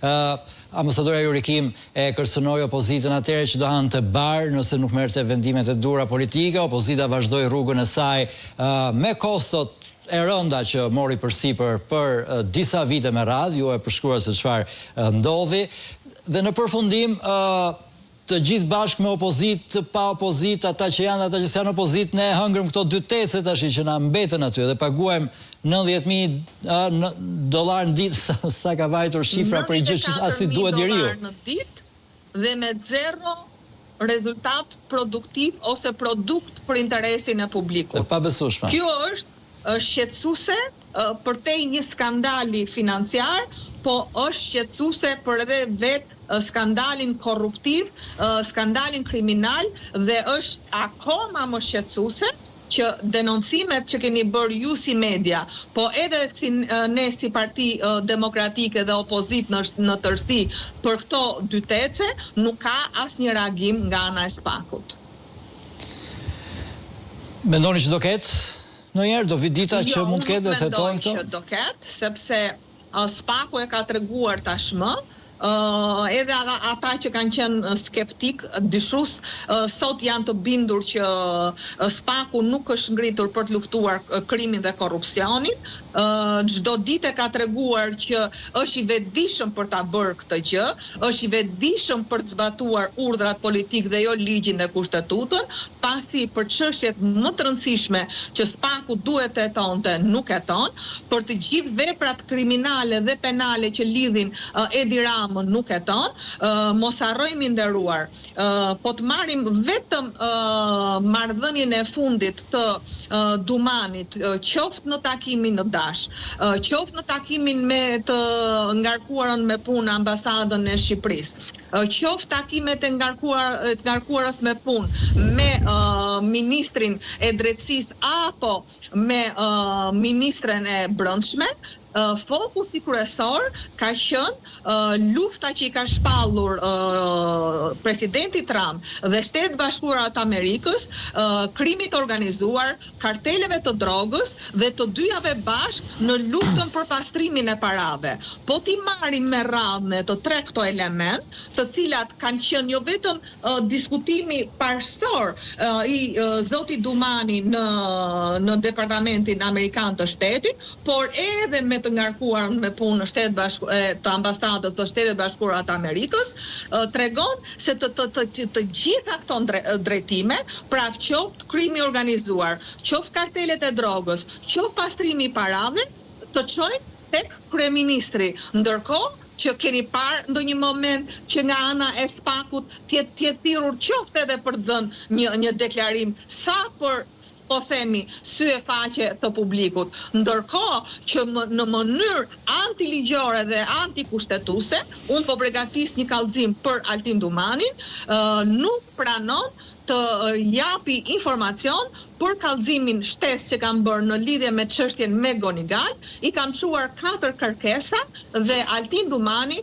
Ambasadorja Yuri Kim e kërcënoi opozitën atëherë që do hante bar nëse nuk merrte vendimet e duhura politike, opozita vazhdoi rrugën e saj me kostot e rënda që mori përsipër për disa vite me radhë, ju e përshkruat se çfarë ndodhi dhe në përfundim të gjithë bashkë me opozitë, pa opozitë, ata që janë dhe ata që s'janë opozitë, ne hëngrëm këto dy TEC-e tashi që na mbetën aty dhe paguajmë 90.000 dollarë në ditë, sa, sa ka vajtur shifra për një gjë që as i duhet njeriu. 94.000 dollarë në ditë dhe me zero rezultat produktiv ose produkt për interesin e publikut. E pabesueshme. Kjo është shqetësuese përtej një skandali financiar, po është shqetësuese për edhe vetë skandalin korruptiv, skandalin kriminal dhe është akoma më shqetësuese që denoncimet që keni bërë ju si media, po edhe si ne si Parti Demokratike dhe opozitë në në tërësi për këto dy TEC-e, nuk ka asnjë reagim nga ana e SPAK-ut. Mendoni që do ketë ndonjëherë, do vijë dita që Jo, mund unë të ketë nuk dhe të mendoj hetohen këto? që do ketë, sepse SPAK-u e ka treguar tashmë, edhe ata që kanë qenë skeptikë, dyshues, sot janë të bindur që SPAK-u nuk është ngritur për të luftuar krimin dhe korrupsionin. Çdo ditë e ka treguar që është i vetëdijshëm për ta bërë këtë gjë, është i vetëdijshëm për të zbatuar urdhrat politikë dhe jo ligjin dhe Kushtetutën, pasi për çështjet më të rëndësishme që SPAK-u duhet të hetonte, nuk heton, për të gjithë veprat kriminale dhe penale që lidhin Edi Ramën nuk heton. Mos harrojmë i nderuar, po të marrim vetëm marrëdhënien e fundit të Dumanit, qoftë në takimin në DASH, qoftë në takimin me të ngarkuarën me punë në ambasadën e Shqipërisë, qoftë takimet e ngarkuar të ngarkuarës me punë me ministrin e Drejtësisë apo me ministren e Brendshme, fokusi kryesor ka qenë lufta që i ka shpallur presidenti Trump dhe Shtetet e Bashkuara të Amerikës krimit të organizuar, karteleve të drogës dhe të dyjave bashkë në luftën për pastrimin e parave. Po t'i marrim me radhë ne të tre këto elementë, të cilat kanë qenë jo vetëm diskutimi parësor i zotit Dumani në në Departamentin Amerikan të Shtetit, por edhe me të ngarkuarën me punë në Shtetet Bashku të Ambasadës të Shteteve të Bashkuara të Amerikës, tregon se të të të të gjitha këto drejtime, pra qoftë krimi i organizuar, qoftë kartelet e drogës, qoftë pastrimi i parave, të çojnë tek kryeministri. Ndërkohë që keni parë ndonjë moment që nga ana e SPAK-ut të jetë të jetë thirrur qoftë edhe për të dhënë një një deklarim sa për po themi sy e faqe të publikut. Ndërkohë që më, në mënyrë antiligjore dhe antikushtetuese, unë po pregatis një kallëzim për Altin Dumanin, nuk pranon të japi informacion për kallëzimin shtesë që kam bërë në lidhje me çështjen McGonigal, i kam çuar katër kërkesa dhe Altin Dumani.